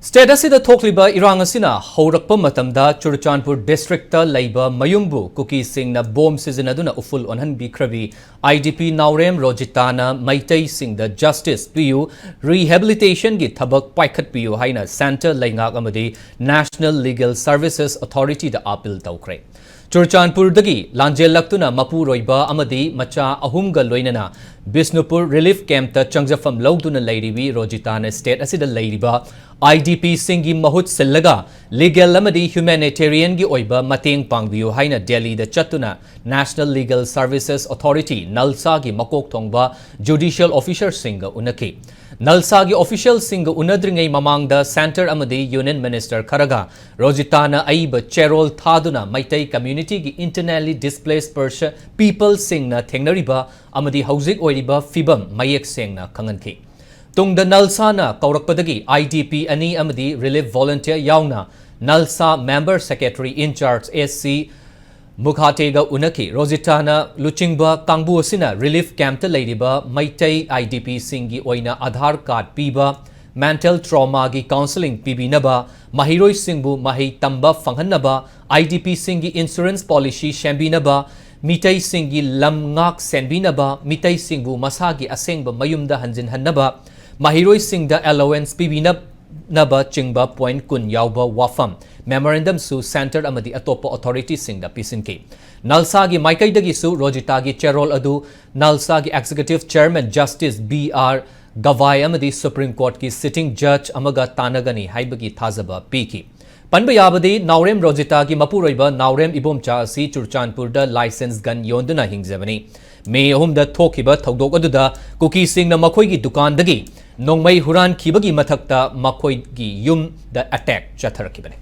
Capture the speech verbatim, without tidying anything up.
State ꯑꯁꯤꯗ ꯊꯣꯛꯂꯤꯕ ꯏꯔꯥꯡ ꯑꯁꯤꯅ ꯍꯧꯔꯛꯄ ꯃꯇꯝꯗ ꯆꯨꯔꯆꯥꯟꯄꯨꯔ district ꯇ ꯂꯩꯕ ꯃꯌꯨꯝꯕꯨ ꯀꯨꯀꯤꯁꯤꯡꯅ ꯕꯣꯝ ꯁꯤꯖꯤꯟꯅꯗꯨꯅ ꯎꯐꯨꯜ ꯑꯣꯟꯍꯟꯕꯤꯈ꯭ꯔꯕꯤ I D P Naorem ꯔꯣꯖꯤꯇꯥꯅ ꯃꯩꯇꯩꯁꯤꯡꯗ justice ꯄꯤꯌꯨ, rehabilitation ꯒꯤ ꯊꯕꯛ ꯄꯥꯏꯈꯠꯄꯤꯌꯨ ꯍꯥꯏꯅ centre ꯂꯩꯉꯥꯛ ꯑꯃꯗꯤ National Legal Services Authority ꯗ appeal ꯇꯧꯈ꯭ꯔꯦ꯫ ꯆꯨꯔꯆꯥꯟꯄꯨꯔꯗꯒꯤ ꯂꯥꯟꯖꯦꯜꯂꯛꯇꯨꯅ ꯃꯄꯨꯔꯣꯏꯕ ꯑꯃꯗꯤ ꯃꯆꯥ ꯑꯍꯨꯝꯒ ꯂꯣꯏꯅꯅ ꯕꯤꯁꯅꯨꯄꯨꯔ relief camp ꯇ ꯆꯪꯖꯐꯝ ꯂꯧꯗꯨꯅ ꯂꯩꯔꯤꯕꯤ ꯔꯣꯖꯤꯇꯥꯅ state ꯑꯁꯤꯗ ꯂꯩꯔꯤꯕ I D P ꯁꯤꯡꯒꯤ ꯃꯍꯨꯠ ꯁꯤꯜꯂꯒ legal ꯑꯃꯗꯤ humanitarian ꯒꯤ ꯑꯣꯏꯕ ꯃꯇꯦꯡ ꯄꯥꯡꯕꯤꯌꯨ ꯍꯥꯏꯅ ꯗꯦꯜꯂꯤꯗ ꯆꯠꯇꯨꯅ National Legal Services Authority, ꯅꯜꯁꯥꯒꯤ ꯃꯀꯣꯛ ꯊꯣꯡꯕ judicial officer ꯁꯤꯡꯒ ꯎꯅꯈꯤ꯫ ꯅꯜꯁꯥꯒꯤ official ꯁꯤꯡꯒ ꯎꯅꯗ꯭ꯔꯤꯉꯩ ꯃꯃꯥꯡꯗ centre ꯑꯃꯗꯤ union minister ꯈꯔꯒ ꯔꯣꯖꯤꯇꯥꯅ ꯑꯏꯕ ꯆꯦꯔꯣꯜ ꯊꯥꯗꯨꯅ ꯃꯩꯇꯩ community ꯒꯤ internally displaced perso-, people ꯁꯤꯡꯅ ꯊꯦꯡꯅꯔꯤꯕ ꯑꯃꯗꯤ ꯍꯧꯖꯤꯛ ꯑꯣꯏꯔꯤꯕ ꯐꯤꯕꯝ ꯃꯌꯦꯛ ꯁꯦꯡꯅ ꯈꯪꯍꯟꯈꯤ꯫ ꯇꯨꯡꯗ ꯅꯜꯁꯥꯅ ꯀꯧꯔꯛꯄꯗꯒꯤ I D P ꯑꯅꯤ ꯑꯃꯗꯤ relief volunteer ꯌꯥꯎꯅ ꯅꯜꯁꯥ member secretary in charge S C ꯃꯨꯈꯥꯇꯦꯒ ꯎꯅꯈꯤ꯫ ꯔꯣꯖꯤꯇꯥꯅ ꯂꯨꯆꯤꯡꯕ ꯀꯥꯡꯕꯨ ꯑꯁꯤꯅ relief camp ꯇ ꯂꯩꯔꯤꯕ ꯃꯩꯇꯩ I D P ꯁꯤꯡꯒꯤ ꯑꯣꯏꯅ Aadhaar card ꯄꯤꯕ, mental trauma ꯒꯤ counselling ꯄꯤꯕꯤꯅꯕ, ꯃꯍꯩꯔꯣꯏꯁꯤꯡꯕꯨ ꯃꯍꯩ ꯇꯝꯕ ꯐꯪꯍꯟꯅꯕ, I D P ꯁꯤꯡꯒꯤ insurance policy ꯁꯦꯝꯕꯤꯅꯕ, ꯃꯤꯇꯩꯁꯤꯡꯒꯤ ꯂꯝ ꯉꯥꯛ ꯁꯦꯟꯕꯤꯅꯕ, ꯃꯤꯇꯩꯁꯤꯡꯕꯨ ꯃꯁꯥꯒꯤ ꯑꯁꯦꯡꯕ ꯃꯌꯨꯝꯗ ꯍꯟꯖꯤꯟꯍꯟꯅꯕ, ꯃꯍꯩꯔꯣꯏꯁꯤꯡꯗ allowance ꯄꯤꯕꯤꯅ-, ꯅꯕ ꯆꯤꯡꯕ point ꯀꯨꯟ ꯌꯥꯎꯕ ꯋꯥꯐꯝ memorandum ꯁꯨ centre ꯑꯃꯗꯤ ꯑꯇꯣꯞꯄ authority ꯁꯤꯡꯗ ꯄꯤꯁꯤꯟꯈꯤ꯫ ꯅꯜꯁꯥꯒꯤ ꯃꯥꯏꯀꯩꯗꯒꯤꯁꯨ ꯔꯣꯖꯤꯇꯥꯒꯤ ꯆꯦꯔꯣꯜ ꯑꯗꯨ ꯅꯜꯁꯥꯒꯤ executive chairman Justice B R ꯒꯚꯥꯏ ꯑꯃꯗꯤ Supreme Court ꯀꯤ sitting judge ꯑꯃꯒ ꯇꯥꯟꯅꯒꯅꯤ ꯍꯥꯏꯕꯒꯤ ꯊꯥꯖꯕ ꯄꯤꯈꯤ꯫ ꯄꯟꯕ ꯌꯥꯕꯗꯤ, ꯅꯥꯎꯔꯦꯝ ꯔꯣꯖꯤꯇꯥꯒꯤ ꯃꯄꯨꯔꯣꯏꯕ ꯅꯥꯎꯔꯦꯝ ꯏꯕꯣꯝꯆꯥ ꯑꯁꯤ ꯆꯨꯔꯆꯥꯟꯄꯨꯔꯗ licensed gun ꯌꯣꯟꯗꯨꯅ ꯍꯤꯡꯖꯕꯅꯤ꯫ ꯃꯦ ꯑꯍꯨꯝꯗ ꯊꯣꯛꯈꯤꯕ ꯊꯧꯗꯣꯛ ꯑꯗꯨꯗ ꯀꯨꯀꯤꯁꯤꯡꯅ ꯃꯈꯣꯏꯒꯤ ꯗꯨꯀꯥꯟꯗꯒꯤ ꯅꯣꯡꯃꯩ ꯍꯨꯔꯥꯟꯈꯤꯕꯒꯤ ꯃꯊꯛꯇ ꯃꯈꯣꯏꯒꯤ ꯌꯨꯝꯗ attack ꯆꯠꯊꯔꯛꯈꯤꯕꯅꯤ꯫